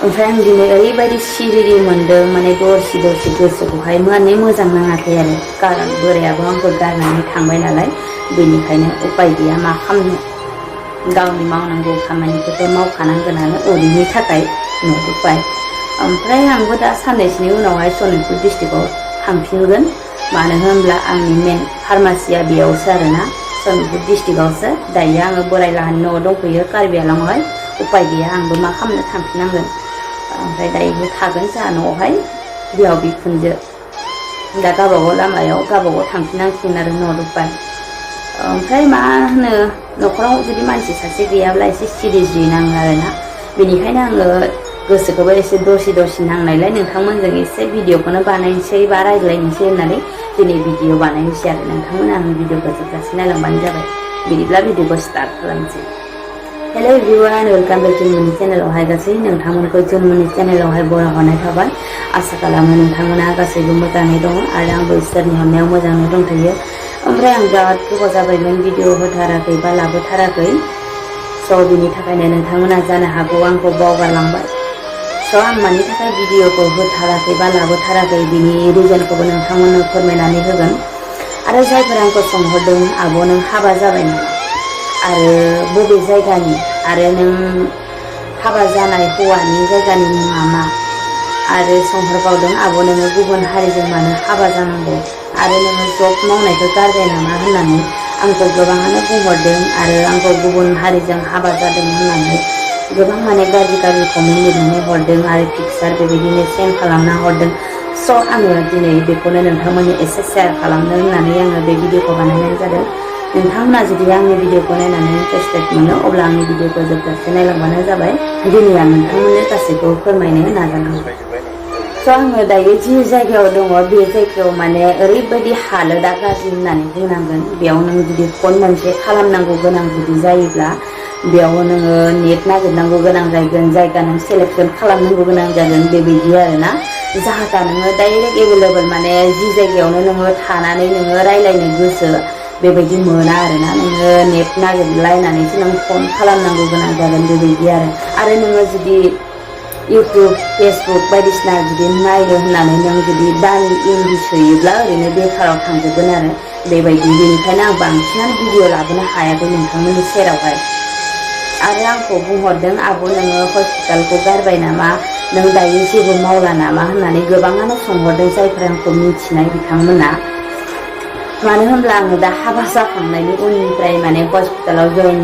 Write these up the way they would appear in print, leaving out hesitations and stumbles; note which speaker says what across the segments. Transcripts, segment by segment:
Speaker 1: ओमफ्राय आं दिनै ओरैबायदि सिरिरि मोन्दों माने दरसि दरसि गोसोखौहाय माने मोजां नाङाखै आरो कारन बोरायाबो आंखौ गारनानै थांबाय नालाय बेनिखायनो उपाय गैया मा खालामनो गावनि मावनांगौ खामानिखौथ' मावखानांगोनानो उदैनि थाखाय न'खौहाय ओमफ्राय आंबो दा साननैसोनि उनावहाय सनितपुर डिस्ट्रिक्टआव थांफिनगोन मानो होनब्ला आंनि मेन फार्मासिया बेयावसो आरोना सनितपुर डिस्ट्रिक्टआवसो दायो आङो बोराय लाहानि न'आव दंफैयो कार्बि आलंआवहाय उपाय गैया आंबो मा खालामनो थांफिननांगोन ओमफ्राय दायो थागोन जोंहा न'आवहाय बिहाव बिखुनजो दा गावबागाव लामायाव गावबागाव थांफिननांसिगोन आरो न'आवहाय ओमफ्राय मा होनो न'खराव जुदि मानसि सासे गैयाब्ला एसे सिरि नाङो आरोना बेनिखायनो आङो गोसोखौबो एसे दरसि दरसि नांनायलाय नोंथांमोनजों एसे भिडिअखौनो बानायनोसै बा रायज्लायनोसै होननानै दिनै भिडिअ बानायनोसै आरो नोंथांमोना आंनि भिडिअखौ जोबजासे नायलांबानो जाबाय बिदिब्ला भिडिअखौ स्टार्ट खालामसै। Hello everyone welcome back to जोंनि चेनेलावहाय गासै नोंथांमोनखौ जोंनि चेनेलावहाय बरायहरनाय थाबाय आसा खालामो नोंथांमोना गासैबो मोजाङै दङ आरो आंबो इसोरनि अननायाव मोजाङै दंथ'यो ओमफ्राय आं बिराद गोबाव जाबायमोन भिडिअ होथाराखै बा लाबोथाराखै स' बिनि थाखायनो नोंथांमोना जानो हागौ आंखौ बावगारलांबाय स' आं मानि थाखाय भिडिअखौ होथाराखै बा लाबोथाराखै बिनि रिजनखौबो नोंथांमोननो फोरमायनानै होगोन आरो जायफोर आंखौ सोंहरदों आब' नों हाबा जाबाय नामा आरो बबे जायगानि आरो नों हाबा जानाय हौवानि जायगानि मुङा मा आरो सोंहरबावदों आब' नोङो गुबुन हारिजों मानो हाबा जानांगौ आरो नोङो जब मावनायखौ गारबाय नामा होननानै आंखौ गोबाङानो बुंहरदों आरो आंखौ गुबुन हारिजों हाबा जादों होननानै गोबां माने गाज्रि कमेन्ट लिरनानै हरदों आरो पिक्सार बेबायदिनो सेन्ड खालामना हरदों स' आङो दिनै बेखौनो नोंथांमोननि एसे शेयार खालामनो होननानै आङो बे भिडिअखौ बानायनाय जादों। नोंथांमोना जुदि आंनि भिडिअखौ नायनानै इन्टारेस्टेड मोनो अब्ला आंनि भिडिअखौ जोबजासे नायलांबानो जाबाय दिनै आं नोंथांमोननो गासैखौ फोरमायनो नाजागोन। स' आङो दायो जि जायगायाव दङ बे जायगायाव माने ओरैबायदि हालोदा गाज्रि होननानै बुंनांगोन बेयाव नों जुदि फन मोनसे खालामनांगौ गोनां जुदि जायोब्ला बेयाव नोङो नेट नागिरनांगौ गोनां जागोन जायगा नों सेलेक्सन खालामनांगौ गोनां जागोन बेबायदि आरोना जाहाथा नोङो डाइरेक्ट एभेलेबल माने जि जायगायावनो नोङो थानानै नोङो रायज्लायनो गोसो बेबायदि मोना आरोना नोङो नेट नागिरलायनानैसो नों फन खालामनांगौ गोनां जागोन बेबायदि आरो नोङो जुदि इउटुब फेसबुक बायदिसिना जुदि नायनो होननानै नों जुदि दानि एमबि सोयोब्ला ओरैनो बेखाराव थांजोबगोन आरो बेबायदि बेनिखायनो आं बांसिनानो भिडिअ लाबोनो हायाखै नोंथांमोननि सेरावहाय आरो आंखौ बुंहरदों आब' नोङो हस्पिटालखौ गारबाय नामा नों दायो जेबो मावला नामा होननानै गोबाङानो सोंहरदों जायफोर आंखौ मिथिनाय बिथांमोना मानो होनब्ला आङो दा हाबा जाखांनायनि उननिफ्राय माने हस्पिटालाव जइन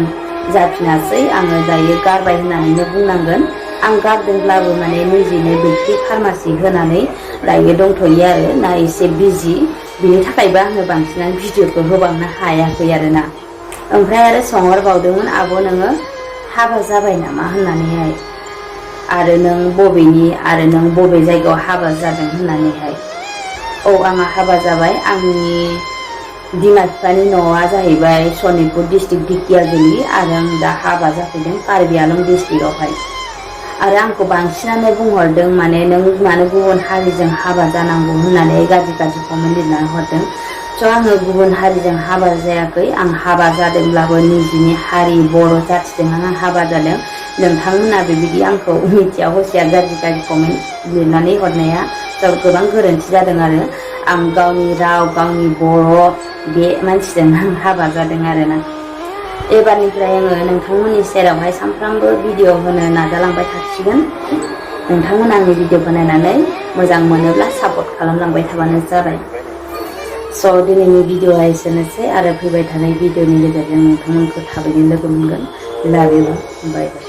Speaker 1: जाफिनासै आङो दायो गारबाय होननानैनो बुंनांगोन आं गारदोंब्लाबो माने निजेनो बेक्ति फार्मासि होनानै दायो दंथ'यो आरो ना एसे बिजि बिनि थाखायबो आङो बांसिनानो भिडिअखौ होबांनो हायाखै आरोना ओमफ्राय आरो सोंहरबावदोंमोन आब' नोङो हाबा जाबाय नामा होननानैहाय आरो नों बबेनि आरो नों बबे जायगायाव हाबा जादों होननानैहाय औ आंहा हाबा जाबाय आंनि बिमा बिफानि न'आ जाहैबाय सनितपुर डिस्ट्रिक्ट ढेकियाजुलि आरो आं दा हाबा जाफैदों कार्बि आलं डिस्ट्रिक्टआवहाय आरो आंखौ बांसिनानो बुंहरदों माने नों मानो गुबुन हारिजों हाबा जानांगौ होननानै गाज्रि कमेन्ट लिरनानै हरदों स' आङो गुबुन हारिजों हाबा जायाखै आं हाबा जादोंब्लाबो निजिनि हारि बर' जाथिजों आं हाबा जादों नोंथांमोना बेबायदि आंखौ मिथिया हसिया गाज्रि कमेन्ट लिरनानै हरनाया गोबां गोरोन्थि जादों आरो आं गावनि राव गावनि बर' बे मानसिजों आं हाबा जादों आरोना एबारनिफ्राय आङो नोंथांमोननि सेरावहाय सानफ्रामबो भिडिअ होनो नाजालांबाय थासिगोन नोंथांमोना आंनि भिडिअखौ नायनानै मोजां मोनोब्ला सापर्ट खालामलांबाय थाबानो जाबाय स' दिनैनि भिडिअआ एसेनोसै आरो फैबाय थानाय भिडिअनि गेजेरजों नोंथांमोनखौ थाबैनो लोगो मोनगोन लाभ इउ बाय बाय।